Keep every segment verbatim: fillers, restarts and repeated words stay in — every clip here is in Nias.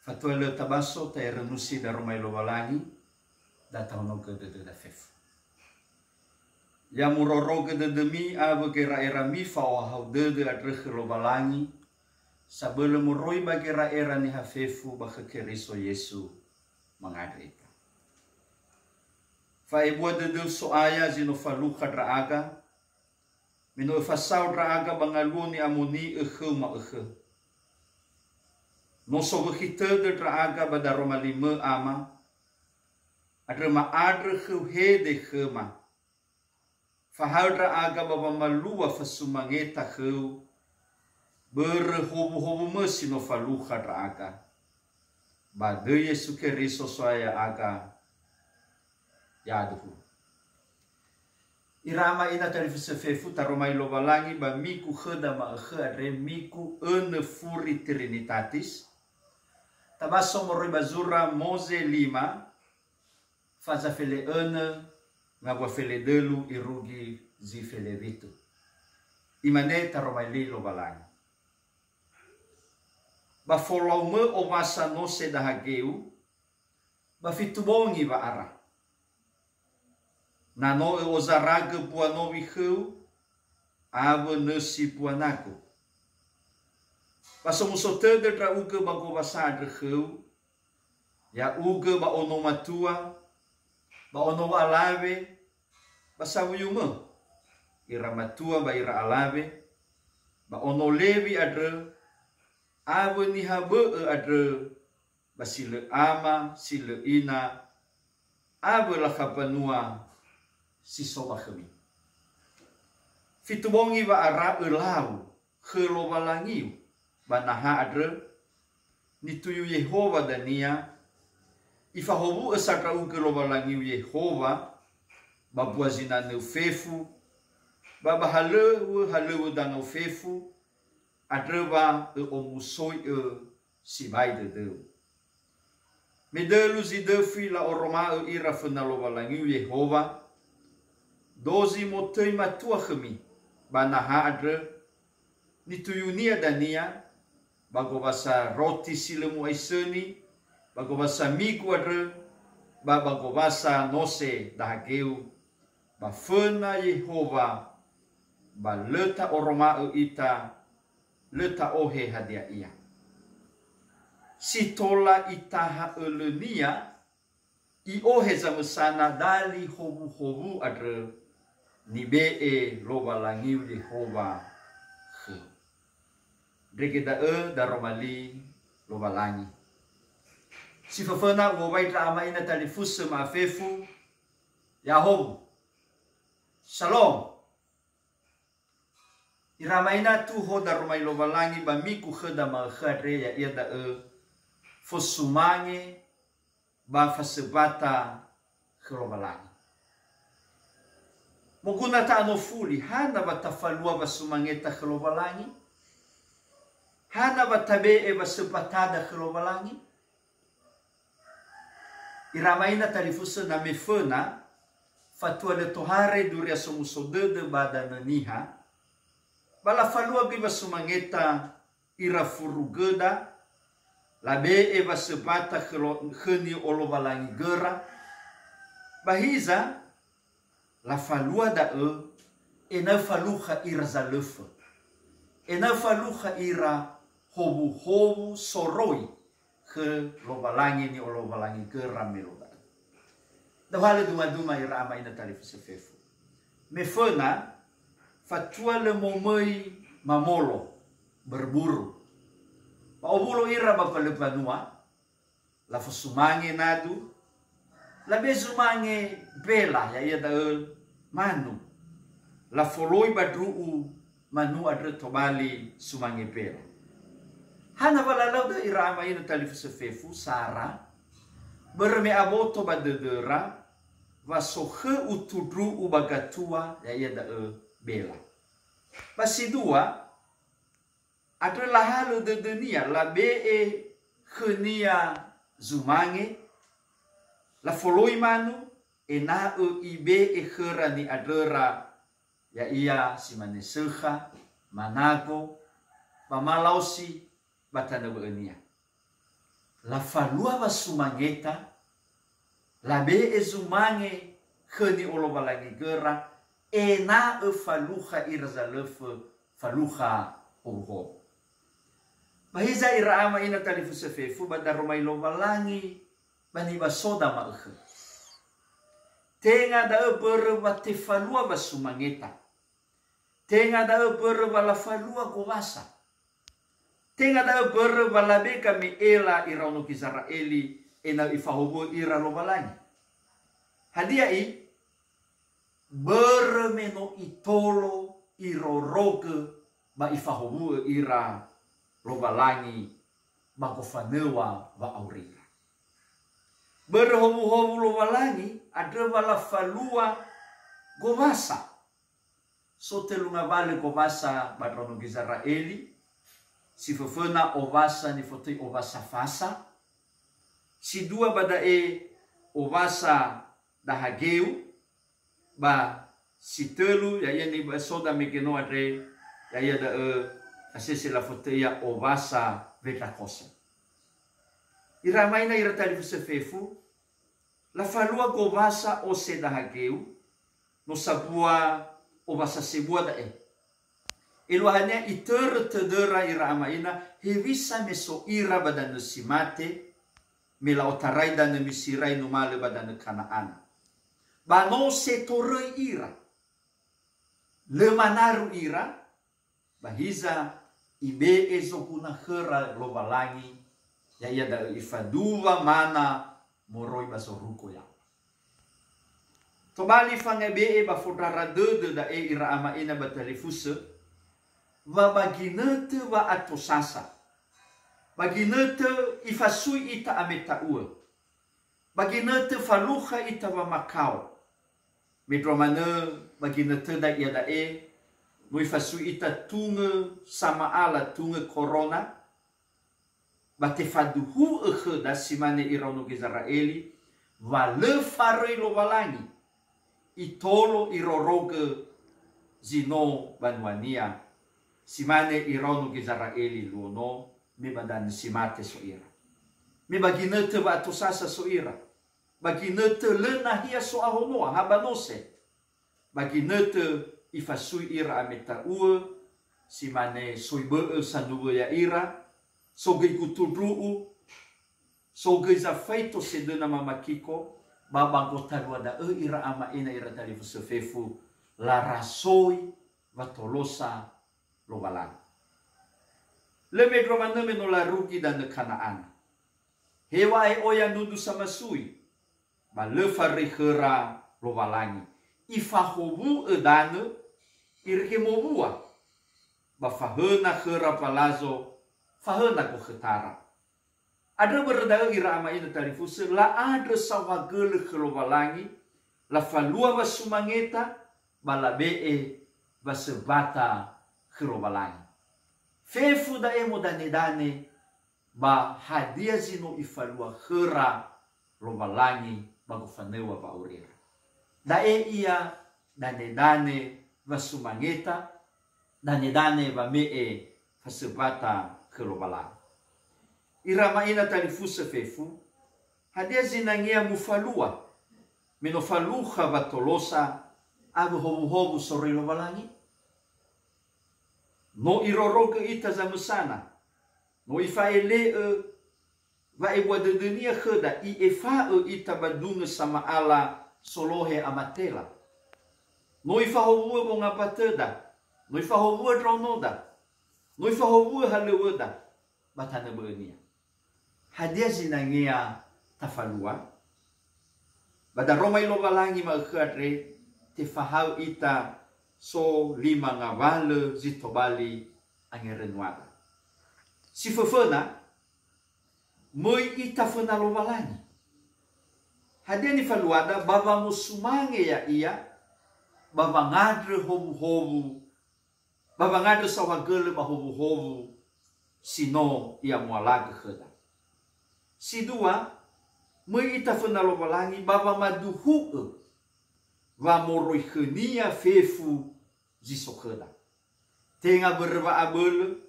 Fatua lö tabaso taerenusi daroma i Lowalangi, datahonogö dödöda fefu. Ya murorogö dödömi awö gera'erami fa'ohahau dödö andrö khö Lowalangi, sabölö moroi ba gera'era niha fefu ba khö Keriso Yesu mangandrö ita. Fa'ebua dödöu So'aya zi no falukha ndra'aga, me no öfasao ndra'aga ba ngaluo ni'amoni'ö khöu ma'ökhö. No sowökhi tödö ndra'aga ba daroma limö, Ama, andrö ma'andrö khöu hede khöma. Fahaö ndra'aga ba wamalua fasumangeta khöu, börö howuhowumö si no falukha ndra'aga. Ba döi Yesu Keriso So'aya ya'aga. Yaduhu. Ira ama ina talifusö fefu, taroma i Lowalangi ba miku khöda ma'ökhö andre, miku önö furi Trinitatis. Tabaso moroi ba zura Moze lima, faza fele önö ngawua fele dölu irugi zi fele witu. Imane taroma li Lowalangi. Ba folaumö owasa nose dahageu, ba fitu bongi wa'ara. Na no ö'ozaragö mbua nowi khöu, awö nösi mbua nagu. Ba somuso tödö ndra'ugö ba gowasa andrö khöu, ya'ugö ba ono matua, ba ono alawe, ba sawuyumö, ira matua ba ira alawe, ba ono Lewi andrö, awö niha bö'ö andrö, ba si lö ama, si lö ina, awö lakha mbanua si so ba khömi. Fitu bongi wa'ara ölau khö Lowalangiu ba naha andrö, nituyu Yehowa dania, ifahowu'ö sa ndra'ugö Lowalangiu Yehowa, ba mbua zinanöu fefu, ba ba halöŵö, halöŵö dangau fefu, andrö wa ö'omusoi'ö sibai dödöu. Me dölu zi döfi la'oroma'ö ira föna Lowalangiu Yehowa, dozi motöi matua khömi ba naha andrö, nituyunia dania, ba gowasa roti si lö mu'aisöni, ba gowasa migu andrö, ba ba gowasa nose dahageu, ba föna Yehowa, ba lö ta'oroma'ö ita, lö ta'ohe hadia ia. Si tola itaha ölönia, i'ohe zamösana dali howuhowu andrö nibe'e Lowalangiu Yehowa khöu. Ndrege da'ö daroma li Lowalangi. Si föföna u'owai ndra ama ina talifusö ma'afefu, ya'ahowu. Shalom. Ira ama ina tuho daroma i Lowalangi ba miku khöda ma'ökhö andre, ya'ia da'ö fosumange ba fasömbata khö Lowalangi. Moguna ta'anofuli, hana wa tafalua wasumangeta khö Lowalangi? Hana wa tabe'e wasömbatada khö Lowalangi? Ira ama ina talifusö, na meföna, fatua lö tohare Duria Somuso Dödö ba Danö Niha, ba lafalua göi wasumangeta ira furugöda, labe'e wasömbata khö lo-, khö ni'olowalangigöra, ba hiza, lafalua da'ö ena'ö falukha ira zalöfö, ena'ö falukha ira howuhowu soroi khö Lowalangi ni'olowalangigöra me lo da'ö. Daohalö dumaduma ira ama ina talifusö fefu. Me föna, fatua lö momöi mamolo, berburu. Ba owulo ira ba mbölö mbanua, lafosumange nadu, labe zumange mbela, ya'ia da'ö manu. Lafoloi ba ndru'u manu andrö tobali sumange mbela. Hana wa lalau da'ö ira ama ina talifusö fefu, sara, börö me aboto ba dödöra, wa so khöu tundru'u ba gatua, ya'ia da'ö mbela. Ba si dua, andrö lahalö dödönia, labe'e khönia zumange, lafoloi manu, ena'ö ibe'e khöra ni'andröra, ya'ia si mane sökha, manago, ba malaosi ba tanö bö'önia. Lafalua wasumangeta, labe'e zumange khö ni'olowalangi göra, ena'ö falukha ira zalöfö, falukha howuhowu. Ba hiza ira ama ina talifusö fefu ba daroma Lowalangi ba nibasoda ma'ökhö. Tenga da'ö börö wa tefalua wasumangeta. Tenga da'ö börö wa lafalua gowasa. Tenga da'ö börö wa labe game'ela iraono Gizera'eli ena'ö ifahowu'ö ira Lowalangi. Hadia i? Börö me no itolo irorogö ba ifahowu'ö ira Lowalangi ba gofanöŵa wa'aurira. Börö howuhowu Lowalangi, andrö wa lafalua gowasa. So tölu ngawalö gowasa ba ndraono Gizera'eli, si föföna owasa nifotöi owasa fasa, si dua ba da'e owasa dahageu, ba si tölu, ya'ia nibasoda mege no andre, ya'ia da'ö asese lafotöi'a owasa wendrakose. Ira ama ina ira talifusö fefu, lafalua gowasa ose dahageu, no sabua owasa sebua da'e. Eluahania itörö tödöra ira ama ina, hewisa me so ira ba danö si mate, me la'otarai danö Misirai numalö ba danö Kana'ana. Ba no se toröi ira. Lö manaru ira, ba hiza ibe'e zoguna khöra Lowalangi, ya'ia da'ö ifaduwa mana moroi ba zorugo ya'o. Tobali fangebe'e ba fondrara dödö da'e ira ama ina ba talifusö, wa ba ginötö wa'atosasa, ba ginötö ifasui ita ameta'uö, ba ginötö falukha ita wamakao. Mendrua manö ba ginötöda iada'e, no ifasui ita tungö sama'ala, tungö korona, ba tefaduhu'ö khöda si mane iraono Gizera'eli, wa lö faröi Lowalangi, itolo irorogö zi no banuania, si mane iraono Gizera'eli luo no, me ba danö si mate so ira. Me ba ginötö wa'atosasa so ira. Ba ginötö lö nahia so'ahonoa, ha ba nose. Ba ginötö ifasui ira ameta'uö, si mane soi bö'ö sanuwö ya'ira, so göi gutundru'u, so göi zafaito sedöna mamakiko, ba ba gotalua da'ö ira ama ina ira talifusö fefu, larasoi watolosa Lowalangi. Lö mendrua manö me no larugi danö Kana'ana. Heŵa'ae oya nundu samasui, ba lö faröi khöra Lowalangi. Ifahowu'ö danö, irege mowua, ba fahöna khöra mbalazo, fahöna gokhötara. Andrö börö da'ö ira ama ina talifusö, la'andrö saohagölö khö Lowalangi, lafalua wasumangeta, ba labe'e wasömbata khö Lowalangi. Fefu da'e modanedane, ba hadia zi no ifalua khöra Lowalangi ba gofanöŵa wa'aurira. Da'e ia danedane wasumangeta, danedane wame'e fasömbata khö Lowalangi. Ira ama ina talifusö fefu, hadia zinangea mufalua, me no falukha watolosa awö howuhowu soroi Lowalangi? No irorogö ita zamösana, no ifa'ele'ö wa'ebua dödönia khöda, i'efa'ö ita ba dungö sama'ala solohe amatela. No ifahowu'ö wongambatöda, no ifahowu'ö ndraonoda, no ifahowu'ö halöŵöda ba tanö bö'önia. Hadia zinangea tafalua? Ba daroma Lowalangi ma'ökhö andre, tefahaö ita so lima ngawalö zi tobali angerönuada. Si föföna, möi ita föna Lowalangi. Hadia nifaluada? Ba wamosumange ya'ia, ba wangandrö howuhowu, ba wangandrö saohagölö ba howuhowu si no Ia moalagö khöda. Si dua, möi ita föna Lowalangi ba wamaduhu'ö wa moroi khö-Nia fefu zi so khöda. Tenga börö wa'abölö,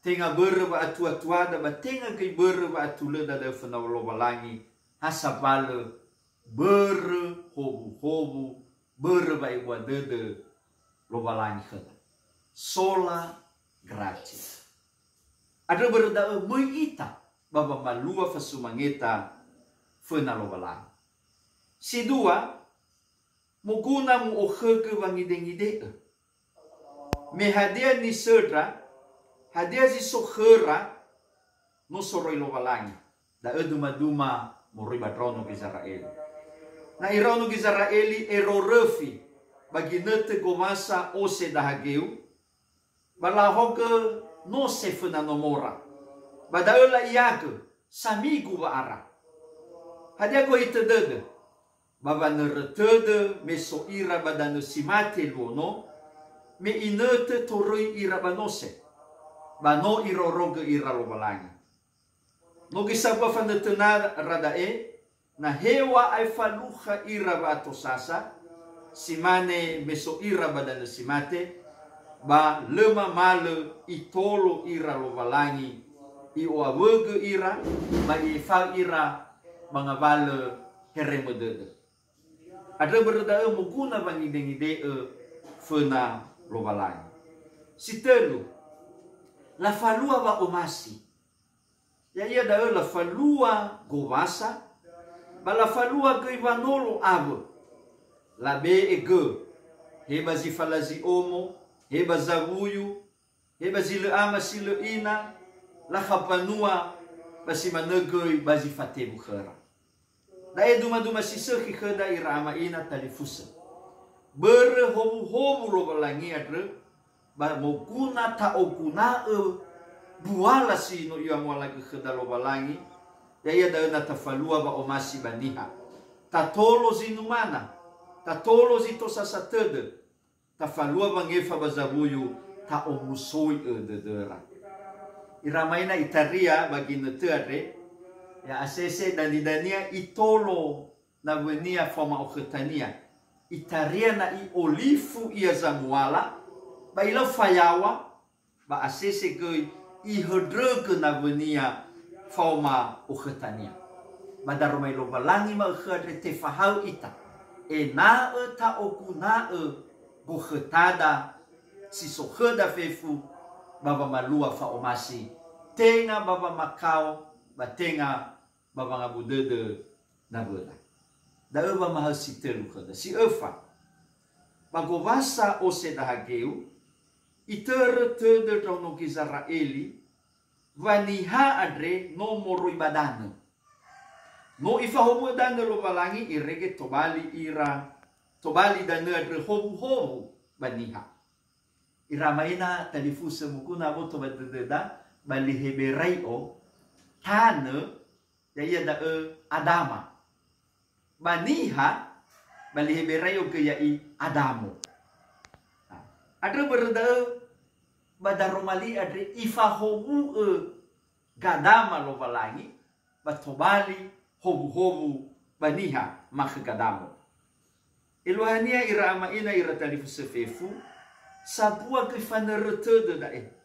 Tenga börö wa'atuatuada, ba tenga göi börö wa'atulöda da'ö föna Lowalangi, ha sambalö börö howuhowu, börö wa'ebua dödö Lowalangi khöda. Sola gratia. Andrö börö da'ö möi ita ba wamalua fasumangeta föna Lowalangi. Si dua, moguna mu'okhögö wangidengide'ö. Me hadia nisöndra, hadia zi so khöra, no soroi Lowalangi. Da'ö dumaduma moroi ba ndraono Gizera'eli. Na iraono Gizera'eli ero röfi ba ginötö gowasa ose dahageu, ba lahaogö nose föna nomora. Ba da'ö la'iagö, samigu wa'ara. Hadia gohitö dödö? Ba wanörö tödö me so ira ba danö si mate luo no, me inötö toröi ira ba nose, ba no irorogö ira Lowalangi. No göi sambua fanötönara da'e, na heŵa'ae falukha ira wa'atosasa, si mane me so ira ba danö si mate, ba lö mamalö itolo ira Lowalangi, i'o'awögö ira, ba i'efa'ö ira ba ngawalö heremö dödö. Andrö börö da'ö moguna wangidengide'ö föna Lowalangi. Si tölu, lafalua wa'omasi. Ya'ia da'ö lafalua gowasa, ba lafalua göi wanolo awö. Labe'e gö, he ba zi falazi omo, he ba zawuyu, he ba zi lö ama si lö ina, lakha mbanua, ba si manö göi ba zi fatewu khöra. Da'e dumaduma si sökhi khöda ira ama ina talifusö. Börö howuhowu Lowalangi andrö, ba moguna ta'oguna'ö buala si no i'amualagö khöda Lowalangi, ya'ia da'ö na tafalua wa'omasi ba niha. Tatolo zi numana, tatolo zi tosasa tödö, tafalua wangefa ba zawuyu, ta'omusoi'ö dödöra. Ira ama ina itaria ba ginötö andre, ya'asese danidania itolo nawönia faoma okhötania. Itaria na'i olifu ia zamuala, ba ilau fayaŵa, ba asese göi ihöndrögö nawönia faoma okhötania. Ba daroma Lowalangi ma'ökhö andre tefahaö ita, ena'ö ta'oguna'ö gokhötada si so khöda fefu ba wamalua fa'omasi, tenga ba wamakao, ba tenga ba wangabu dödö nawöda. Da'ö wamahaö si tölu khöda. Si öfa, ba gowasa ose dahageu, itörö tödö ndraono Gizera'eli, wa niha andre no moroi ba danö. No ifahowu'ö danö Lowalangi, irege tobali ira, tobali danö andrö howuhowu ba niha. Ira ama ina talifusö, moguna aboto ba dödöda, ba li Heberai'o, tanö, ya'ia da'ö Adama. Ba niha, ba li Heberai'o göi ya'i Adamo. Andrö börö da'ö, ba daroma li andre ifahowu'ö gadama Lowalangi, ba tobali howuhowu ba niha, makhö gadamo. Eluahania ira ama ina, ira talifusö fefu, sambua göi fanörö tödö da'e.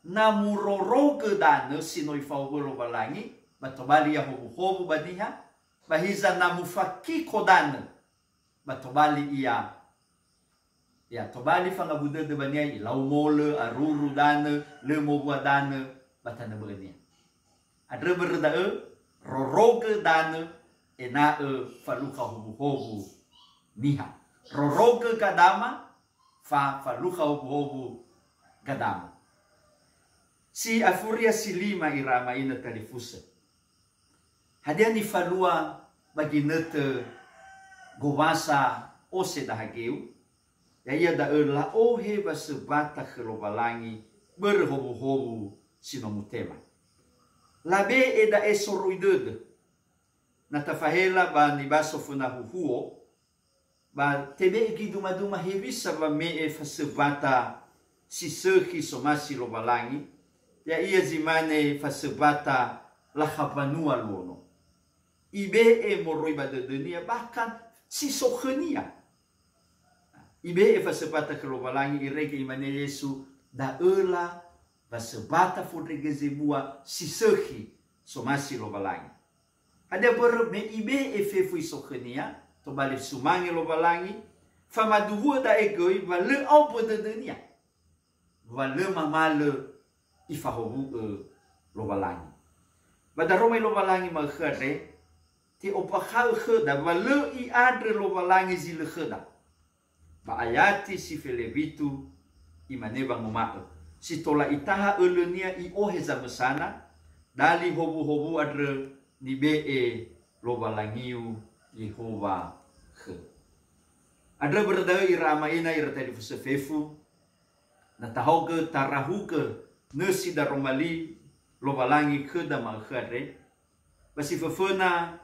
Na murorogö danö si no ifahowu'ö Lowalangi, ba tobali ia howuhowu ba niha, ba hiza na mufakiko danö, ba tobali ia, ya, tobali fangabu dödö ba niha, ilau molö, aruru danö, lö mowua danö ba tanö bö'önia. Andrö börö da'ö, rorogö danö ena'ö falukha howuhowu niha. Rorogö gadama, fa falukha howuhowu gadama. Si afuria si lima ira ama ina talifusö. Hadia nifalua ba ginötö gowasa ose dahageu? Ya'ia da'ö la'ohe wasömbata khö Lowalangi börö howuhowu si no mutema. Labe'e da'e soroi dödö. Na tafahela ba nibaso föna huhuo, ba tebe'e göi dumaduma hewisa wame'e fasömbata si sökhi somasi Lowalangi, ya'ia zi mane fasömbata lakha mbanua luo no. Ibe'e moroi ba dödönia, bahkan si so khönia. Ibe'e fasömbata khö Lowalangi, irege imane Yesu, "Da'öla ba sebata fondrege zebua si sökhi somasi Lowalangi. Hadia börö? Me ibe'e fefu iso khönia, tobali sumange Lowalangi, famaduhu'ö da'e göi wa lö aombö dödönia, wa lö mamalö ifahowu'ö Lowalangi. Ba daroma i Lowalangi ma'ökhö andre, te'ombakha'ö khöda wa lö i'andrö Lowalangi zi lö khöda. Ba ayati si felewitu imane wanguma'ö, si tola itaha ölönia i'ohe zamösana, dali howuhowu andrö nibe'e Lowalangiu Yehowa khö. Andrö börö da'ö ira ama ina, ira talifusö fefu, na tahaogö tarahugö nösi daroma li Lowalangi khöda ma'ökhö andre, ba si föföna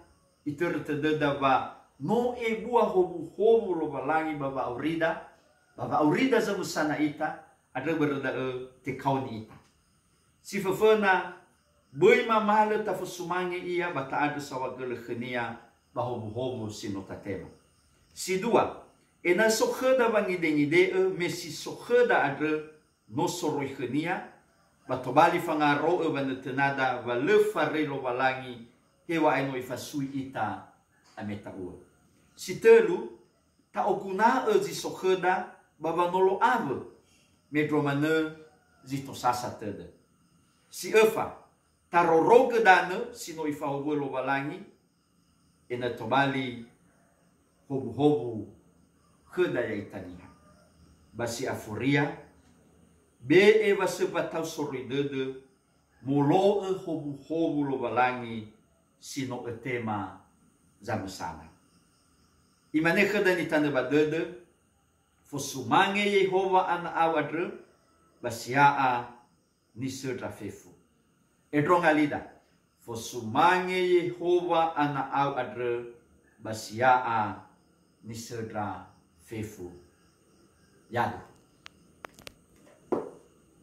itörö tödöda wa no ebua howuhowu Lowalangi ba wa'aurida, ba wa'aurida zamösana ita, andrö börö da'ö tekaoni ita. Si föföna, böi mamalö tafosumange ia ba ta'andrö saohagölö khönia ba howuhowu si no tatema. Si dua, ena'ö so khöda wangidengide'ö me si so khöda andrö no soroi khönia, ba tobali fangaro'ö wanötönada wa lö faröi Lowalangi heŵa'ae no ifasui ita ameta'uö. Si tölu, ta'oguna'ö zi so khöda ba wanolo awö, mendrua manö zi tosasa tödö. Si öfa, tarorogö danö si no ifahowu'ö Lowalangi, ena'ö tobali howuhowu khöda ya'ita niha. Ba si afuria, be'e wasömbatau soroi dödö, molo'ö howuhowu Lowalangi si no ötema zamösana. Imane khöda nitanö ba dödö, fosumange Yehowa ana'au andrö, ba sia'a nisöndra fefu. Endronga lida, fosumange Yehowa ana'au andrö ba sia'a nisöndra fefu. Yadu.